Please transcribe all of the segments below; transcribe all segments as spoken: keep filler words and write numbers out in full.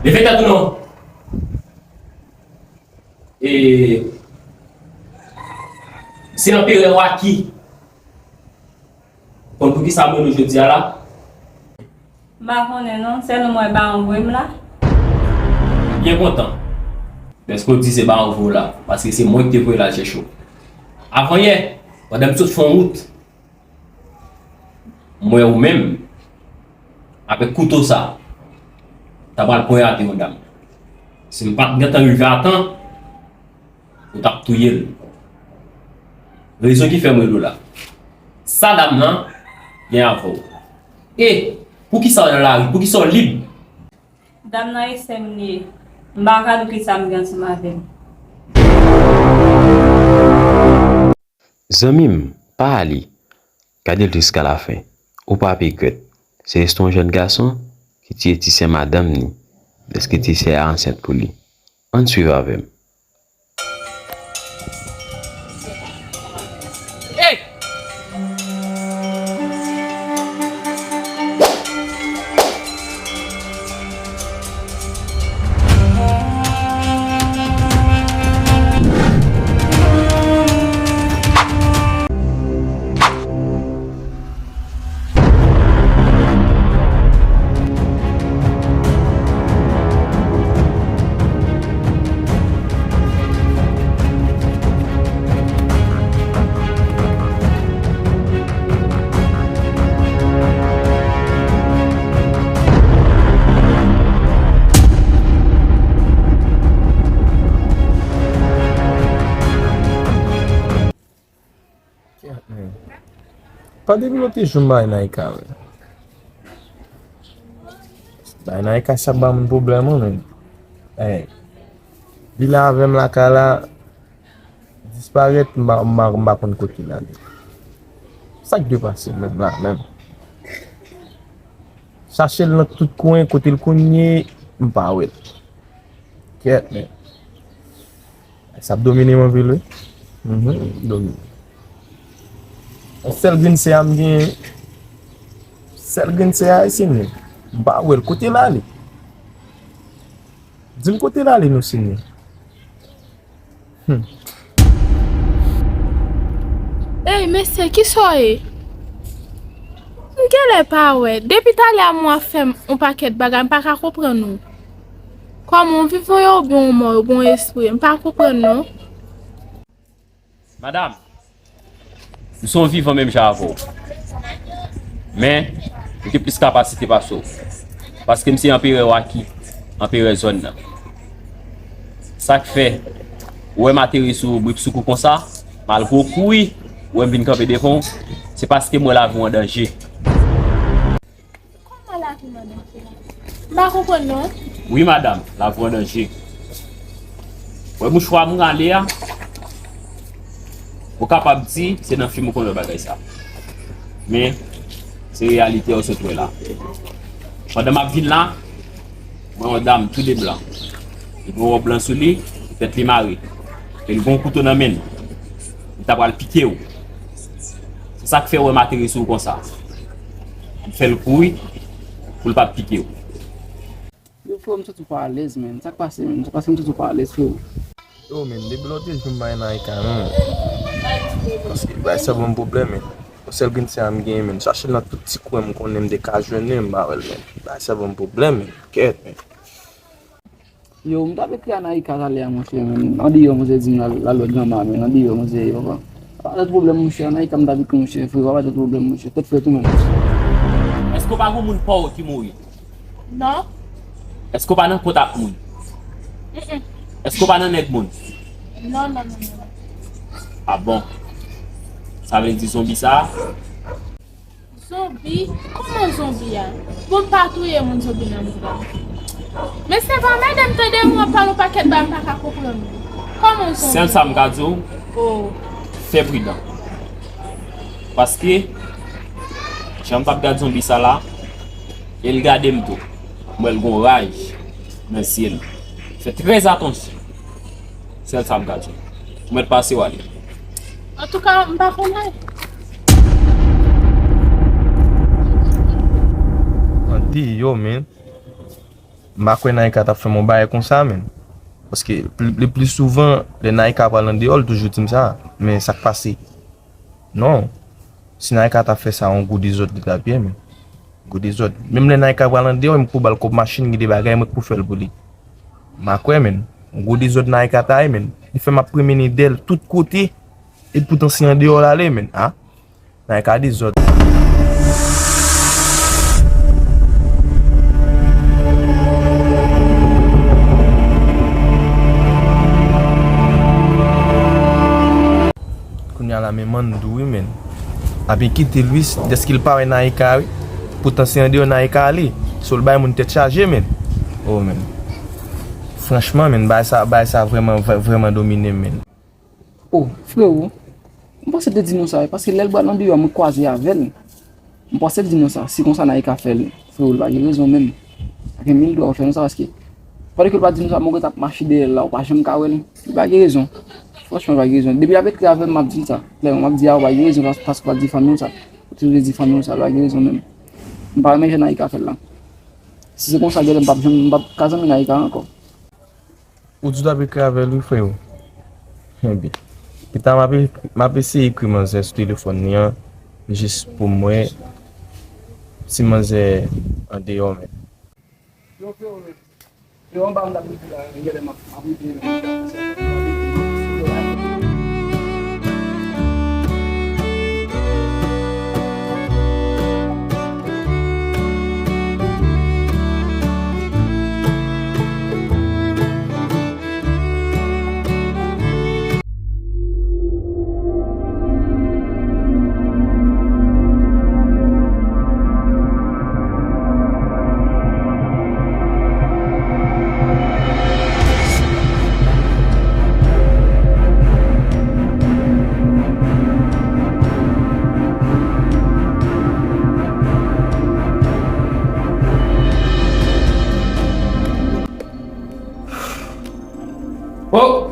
Leve tèt ou non. E se anperè Waki. Konn poukisa m rele w jodi a la? M pa konnen non, sèl non mwen Bawon voye m la. M byen kontan dèske w di se Bawon voye w la, paske se mwen ki te voye l al chèche w. Avanyè, pandan m sot fè yon wout, m wè ou menm avèk kouto sa, ta pral ponyate yon dam. Si m pa t gentan rive a tan, ou t ap touye l. Rezon ki fè m rele w la. Sa dam nan gen avè w. E poukisa w nan lari? Poukisa w lib? Dam nan e sè m li ye. M pa ka di w kisa m gen ansanm avè l. Zanmi m, pa ale. Gade l jiska lafen. Ou p ap regrèt. Se istwa yon jèn gason ki tiye ti sè madanm ni, dèske ti sè a ansent pou li. Ann swiv avè m. Kèt men. Pa depi lòt jou m bay Naika men. Bay Naika sa ban m pwoblèm wi men. Ey. Li la avè m lakay la disparèt m pa m pa m pa konn kote l ale. Sa k dwe pase menm la menm. Chache l nan tout kwen kote l konn ye m pa wè l. Kèt men. Sa ap domine m anpil wi. Mhm, domine. Yon sèl grenn sè a m genyen. Sèl grenn sè a e se mwen. M pa wè l. Kote l ale? Di m kote l ale non Senyè. Hmm. Ey mesye, kisa w ye? M genlè pa wè. Depi talè a m wè w ap fè m yon pakèt bagay, m pa ka konprann ou. Kòman w vivan ye oubyen w mò, oubyen w espre? M pa konprann non. Madanm, m se yon vivan menm jan avè w. Men, m gen plis kapasite pase w. Paske m se anperè Waki, anperè zòn nan. Sa k fè, ou wè m atere sou ou bripsoukou konsa, malgre w kouri, ou wè m vin kanpe devan w, se paske m wè lavi w an danje. Kòman lavi m an danje la? M pa konprann non. Wi madanm, lavi w an danje. Wè mouchwa m rale a, ou kapab di se nan fim ou konn wè bagay sa. Men, se reyalite a ou sot wè la. Pandan m ap vin la, m wè yon dam tou de blan. Li gen yon wòb blan sou li, tèt li mare. E li gen yon kouto nan men l. Li ta pral pike w. Se sa k fè w wè m atere sou w konsa. M fè l kouri pou l pa pike w. Yo, freo, m santi w pa alèz, menn. Sa k pase, menn? Sa k pase, m santi w pa alèz, freo. Yo, menn, depi lòt jou m pa gen nan ika, non, menn. Paske bagay sa ban m pwoblèm, menn. Yon sèl grenn sè a m genyen, menn. Chache l nan tout ti kwen m konnen m te ka jwenn li, m pa wè l, menn. Bagay sa ban m pwoblèm, menn. Kèt, menn. Yo, m t ap ekri Anaïka talè a, monchè, men andeyò, monchè, di m l al wè granma, men andeyò, monchè, papa. Papa, tèt pwoblèm, monchè, Anaïka, m t ap ekri, monchè, frè, papa, tèt pwoblèm, monchè, tèt frèt ou menm. Èske w pa gen moun pa w ki mouri? Non. Èske w pa nan kont ak moun? Mm-mm. Èske w pa nan nèg moun? Non, non, non, non. Ah bon? Sa vle di zonbi sa? Zonbi? Kòman zonbi a? Bon, m pa touye moun zonbi nan mouda. Men se pa madanm tande m ap pale yon pakèt bagay m pa ka konprann. Kòman zonbi? Sèl sa m ka di w, Oh. fè pridan. Paske, jan m t ap gad zonbi sa la, e l gade m tou. M wè l gon raj nan zye l. Fè trè atansyon. Sèl sa m ka di w. Ou mèt pase w ale. Antouka, m pa konn ale. Anti yo, men. M pa kwè Naïka t ap fè m yon bagay konsa, menn. Paske le, le pli souvan, lè Naïka pral andeyò, l toujou di m sa. Men sa k pase? Non. Si Naïka ta fè sa, yon gwo dezòd li t ap ye, menn. Gwo dezòd. Menm lè Naïka pral andeyò, m pou ba l kòb machin, gen de bagay mwen k pou fè l pou li. M pa kwè, menn. Yon gwo dezòd Naïka ta ye, menn. Li fè m ap pwomennen dèyè l tout kote, e poutan se andeyò l ale, menn. A. Naïka dezòd. Kounye a la, men Mandou wi, menn. Ap enkete Louis, dèske l pa wè Naïka, wi. Poutan se andeyò Naïka ale. So l bay moun tèt chaje, menn. Oh, menn. Franchman, menn, bagay sa, bagay sa vrèman, vrè-, vrèman domine m, menn. Oh, frewo, m panse l te di nou sa, wi, paske lè l pral andeyò, mwen kwaze avè l. M panse l di nou sa, si konsa Naïka fè l, frewo, l pa gen rezon menm. Sa gen mil dwa w fè nou sa, paske pandan ke l pa di nou sa, mwen gentan ap mache dèyè l la, ou pa janm ka wè l. Li pa gen rezon. Franchman, li pa gen rezon. Depi l ap ekri avè m, m ap di l sa. Klèman, m ap di a, ou pa gen rezon, pas-, paske w pa t di fanmi w sa. Ou te dwe di fanmi w sa, li pa gen rezon menm. M pa renmen jan Naïka fè l la. Si se konsa, genlè m p ap janm, m p ap ka zanmi Naïka ankò. Ou di w t ap ekri avè l wi, frewo. Ebyen, pita m ap, m ap eseye ekri manzè sou telefòn li an, jis pou m wè si manzè andeyò menm. Yo, frewo, yo, anba m t ap ekri la, genlè m ap, m ap ekri. Oh!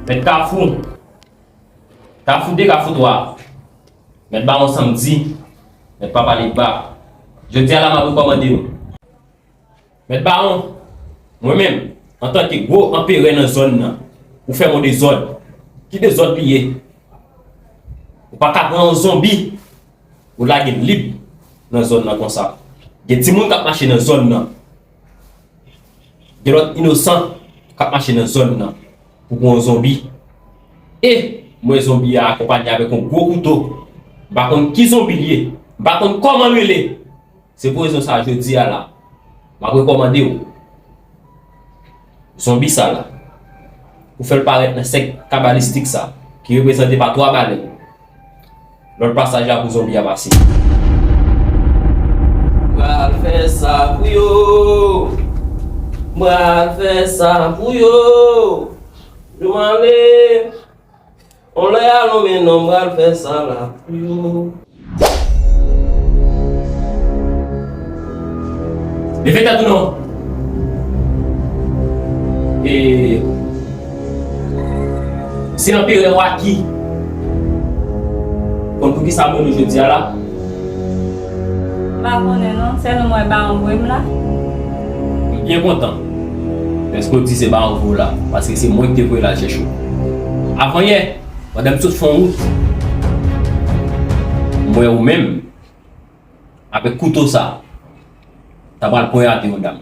Mèt Kafou. Kafou de, Kafou twa. Mèt Bawon Sanmdi. Mèt Papa Legba. Jodi a la, m ap rekòmande nou. Mèt Bawon, mwen menm, antanke gwo anperè nan zòn nan, ou fè m yon dezòd. Ki dezòd li ye? Ou pa ka pran yon zonbi, ou lage l lib nan zòn nan konsa. Gen timoun k ap mache nan zòn nan. Gen lòt inosan k ap mache nan zòn nan pou pran yon zonbi. E m wè zonbi a akonpanye avèk yon gwo kouto. M pa konn ki zonbi l ye. M pa konn kòman l rele. Se pou rezon sa a, jodi a la, m ap rekòmande w zonbi sa la, pou fè l parèt nan sèk kabalistik sa, ki reprezante pa twa balèn. Lòt pasaj la pou zonbi a pase. Pral fè sa pou yo. Pral fè sa pou yo. Yo m ale. On lè alon men non, m pral fè sa la pou yo. Leve tèt ou non. E se anperè Waki. Konn poukisa m rele w jodi a la? M pa konnen non, sèlman m wè bawon voye m la. M byen kontan. Dèske w di se bawon voye w la, paske se mwen ki te voye l al chèche w. Avanyè, pandan m sot fè yon wout, m wè ou menm, avèk kouto sa, ta pral ponyade yon dam.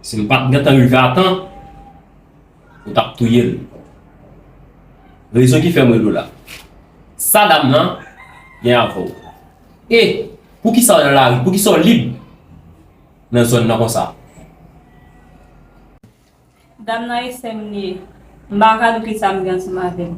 Si m pa t gentan rive a tan, ou t ap touye l. Rezon ki fè m rele w la. Sa dam nan gen avè w. E poukisa w nan lari? Poukisa w lib nan zòn nan konsa? Dam nan e sè m li ye. M pa ka di w kisa m gen ansanm avè l.